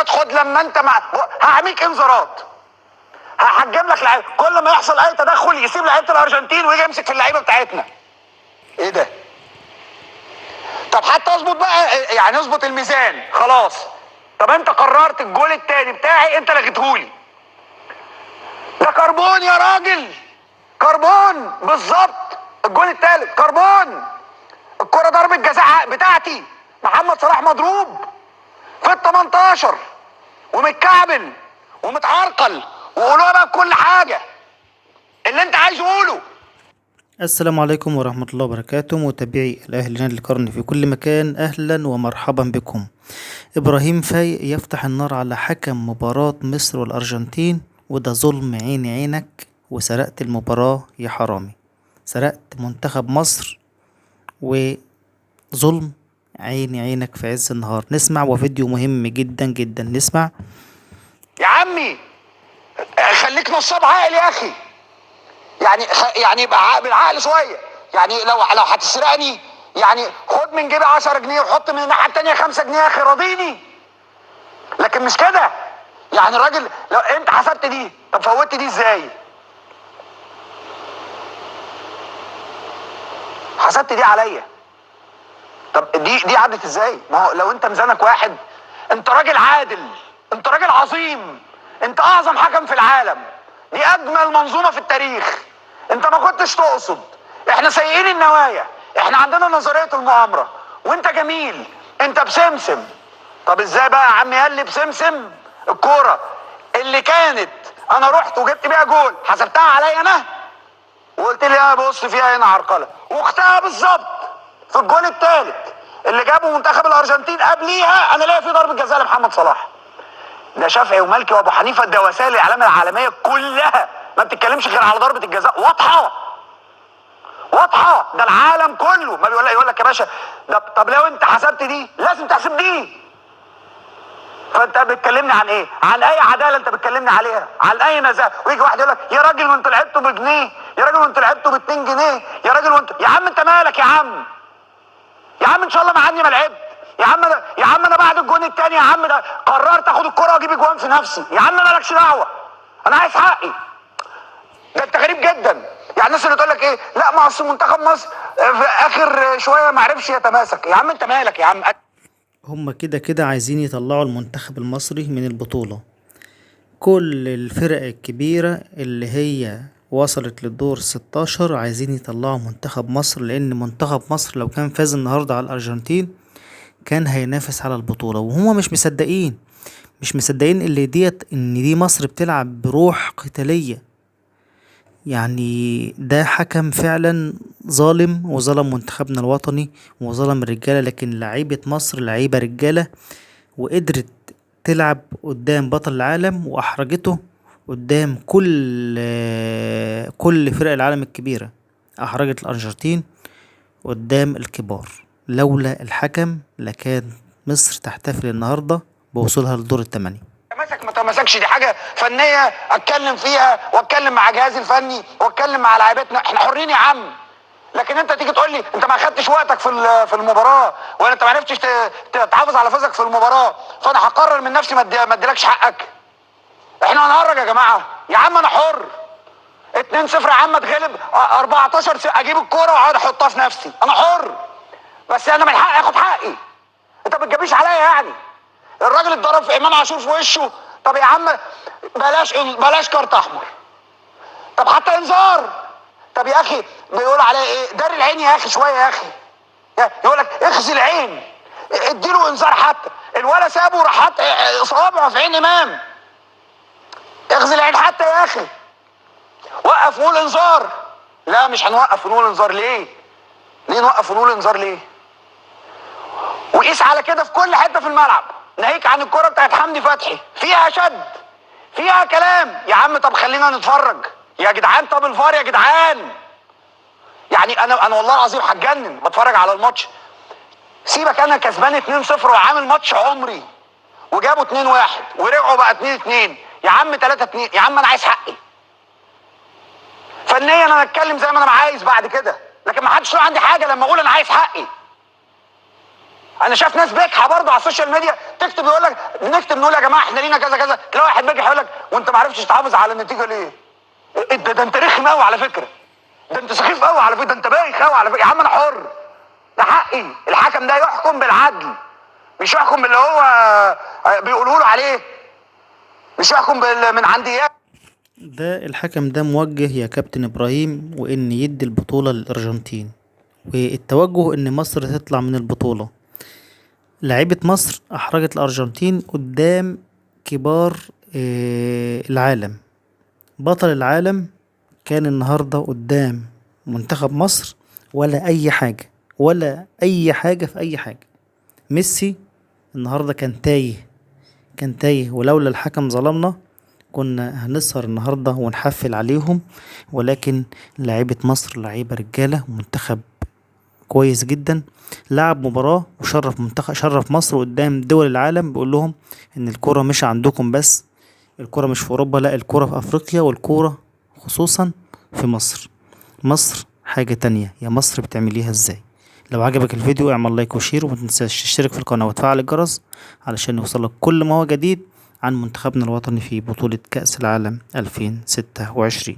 انذارات خد لما انت مع هعميك انذارات، هحجم لك لعيبة، كل ما يحصل اي تدخل يسيب لعيبة الارجنتين ويجي يمسك في اللعيبة بتاعتنا. ايه ده؟ طب حتى اظبط بقى، يعني اظبط الميزان خلاص. طب انت قررت الجول الثاني بتاعي انت لغيتهولي. ده كربون يا راجل، كربون بالظبط. الجول الثالث كربون، الكره ضربه جزاء بتاعتي، محمد صلاح مضروب في ال 18 ومتكعبل ومتعرقل، وقولوها بقى بكل حاجة اللي انت عايزه قوله. السلام عليكم ورحمة الله وبركاته، متابعي الأهلي نادي القرن في كل مكان، أهلا ومرحبا بكم. إبراهيم فايق يفتح النار على حكم مباراة مصر والأرجنتين، وده ظلم عيني عينك، وسرقت المباراة يا حرامي، سرقت منتخب مصر وظلم عيني عينك في عز النهار. نسمع، وفيديو مهم جدا جدا، نسمع. يا عمي خليك نصاب عاقل يا اخي، يعني يبقى بالعقل شوية. يعني لو هتسرقني يعني خد من جيبي 10 جنيه وحط من الناحية الثانية 5 جنيه يا اخي، راضيني. لكن مش كده. يعني الراجل لو انت حسبت دي، طب فوتت دي ازاي؟ حسبت دي عليا، طب دي عدت ازاي؟ ما هو لو انت ميزانك واحد، انت راجل عادل، انت راجل عظيم، انت اعظم حكم في العالم، دي اجمل منظومة في التاريخ، انت ما كنتش تقصد، احنا سيئين النوايا، احنا عندنا نظرية المؤامرة، وانت جميل، انت بسمسم. طب ازاي بقى يا عم ياللي بسمسم؟ الكورة اللي كانت انا رحت وجبت بيها جول حسبتها عليا انا، وقلت لي يا بص فيها هنا عرقله، واختها بالظبط في الجول الثالث اللي جابه منتخب الارجنتين قبليها انا لاقي فيه ضربه جزاء لمحمد صلاح. ده شافعي ومالكي وابو حنيفة، ده وسائل الاعلام العالمية كلها ما بتتكلمش غير على ضربه الجزاء، واضحة واضحة، ده العالم كله ما بيقول، يقول لك يا باشا ده. طب لو انت حسبت دي لازم تحسب دي. فانت بتكلمني عن ايه؟ عن اي عدالة انت بتكلمني عليها؟ عن اي نزاهة؟ ويجي واحد يقول لك يا راجل وانتوا لعبتوا بجنيه، يا راجل وانتوا لعبتوا ب 2 جنيه، يا راجل وانتوا، يا عم انت مالك يا عم؟ يا عم ان شاء الله ما عني ما لعبت يا عم، يا عم انا بعد الجون الثاني يا عم ده قررت اخد الكره واجيب اجوان في نفسي، يا عم مالكش دعوه، انا عايز حقي. ده انت غريب جدا. يعني الناس اللي تقول لك ايه، لا ما اصل منتخب مصر في اخر شوية ما عرفش يتماسك، يا عم انت مالك يا عم؟ هما كده كده عايزين يطلعوا المنتخب المصري من البطولة. كل الفرق الكبيرة اللي هي وصلت للدور 16 عايزين يطلعوا منتخب مصر، لأن منتخب مصر لو كان فاز النهاردة على الأرجنتين كان هينافس على البطولة. وهما مش مصدقين، مش مصدقين اللي ديت ان دي مصر بتلعب بروح قتالية. يعني ده حكم فعلا ظالم، وظلم منتخبنا الوطني وظلم الرجالة، لكن لعيبة مصر لعيبة رجالة وقدرت تلعب قدام بطل العالم وأحرجته قدام كل فرق العالم الكبيرة، أحرجت الأرجنتين قدام الكبار. لولا الحكم لكان مصر تحتفل النهاردة بوصولها لدور الثمانية. تمسك ما تمسكش دي حاجة فنية اتكلم فيها، واتكلم مع جهازي الفني، واتكلم مع لعيبتنا، احنا حرين يا عم. لكن انت تيجي تقول لي انت ما اخدتش وقتك في المباراة، ولا انت ما عرفتش تحافظ على فوزك في المباراة، فانا هقرر من نفسي ما اديلكش حقك. احنا هنهرج يا جماعة؟ يا عم انا حر. 2-0 يا عم اتغلب 14، اجيب الكورة واقعد احطها في نفسي، انا حر، بس انا من حقي اخد حقي. انت ما بتجيبيش عليا يعني. الراجل اتضرب في امام عاشور في وشه، طب يا عم بلاش كارت احمر، طب حتى انذار، طب يا اخي بيقول عليه ايه؟ دار العين يا اخي شوية يا اخي، يقول لك اخزي العين، اديله انذار حتى. الولا سابه وراح حط صوابعه في عين امام، اخزي العين حتى يا اخي، وقف ونقول انذار. لا مش هنوقف ونقول انذار. ليه؟ ليه نوقف ونقول انذار ليه؟ وقيس على كده في كل حتة في الملعب، ناهيك عن الكرة بتاعت حمدي فتحي فيها شد، فيها كلام. يا عم طب خلينا نتفرج يا جدعان، طب الفار يا جدعان. يعني انا والله العظيم هتجنن بتفرج على الماتش. سيبك انا كسبان 2-0 وعامل ماتش عمري، وجابوا 2-1 ورجعوا بقى 2-2، يا عم 3-2، يا عم انا عايز حقي. فنيا انا اتكلم زي ما انا عايز بعد كده، لكن ما حدش له عندي حاجة لما اقول انا عايز حقي. انا شايف ناس بجحه برضه على ال social media تكتب يقول لك، نكتب نقول يا جماعة احنا لينا كذا كذا، تلاقي واحد بيجي يقول لك وانت ما عرفتش تحافظ على النتيجة ليه؟ ده انت رخم قوي على فكرة، ده انت سخيف قوي على فكرة، ده انت بايخ قوي على فكرة. يا عم انا حر، ده حقي. الحكم ده يحكم بالعدل، مش يحكم باللي هو بيقولوا له عليه، مش يحكم من عنديات. ده الحكم ده موجه يا كابتن إبراهيم، وإن يدي البطولة للأرجنتين، والتوجه إن مصر تطلع من البطولة. لعيبة مصر أحرجت الأرجنتين قدام كبار العالم. بطل العالم كان النهاردة قدام منتخب مصر ولا أي حاجة، ولا أي حاجة في أي حاجة. ميسي النهاردة كان تايه، كان تايه، ولولا الحكم ظلمنا كنا هنسهر النهاردة ونحفل عليهم. ولكن لعيبة مصر لعيبة رجالة، ومنتخب كويس جدا، لعب مباراة وشرف منتخب، شرف مصر قدام دول العالم. بيقول لهم ان الكرة مش عندكم بس، الكرة مش في اوروبا، لا الكرة في افريقيا، والكرة خصوصا في مصر. مصر حاجة تانية، يا مصر بتعمليها ازاي؟ لو عجبك الفيديو اعمل like و share، وما تنساش تشترك في القناة وتفعل الجرس علشان يوصلك كل ما هو جديد عن منتخبنا الوطني في بطولة كأس العالم 2026.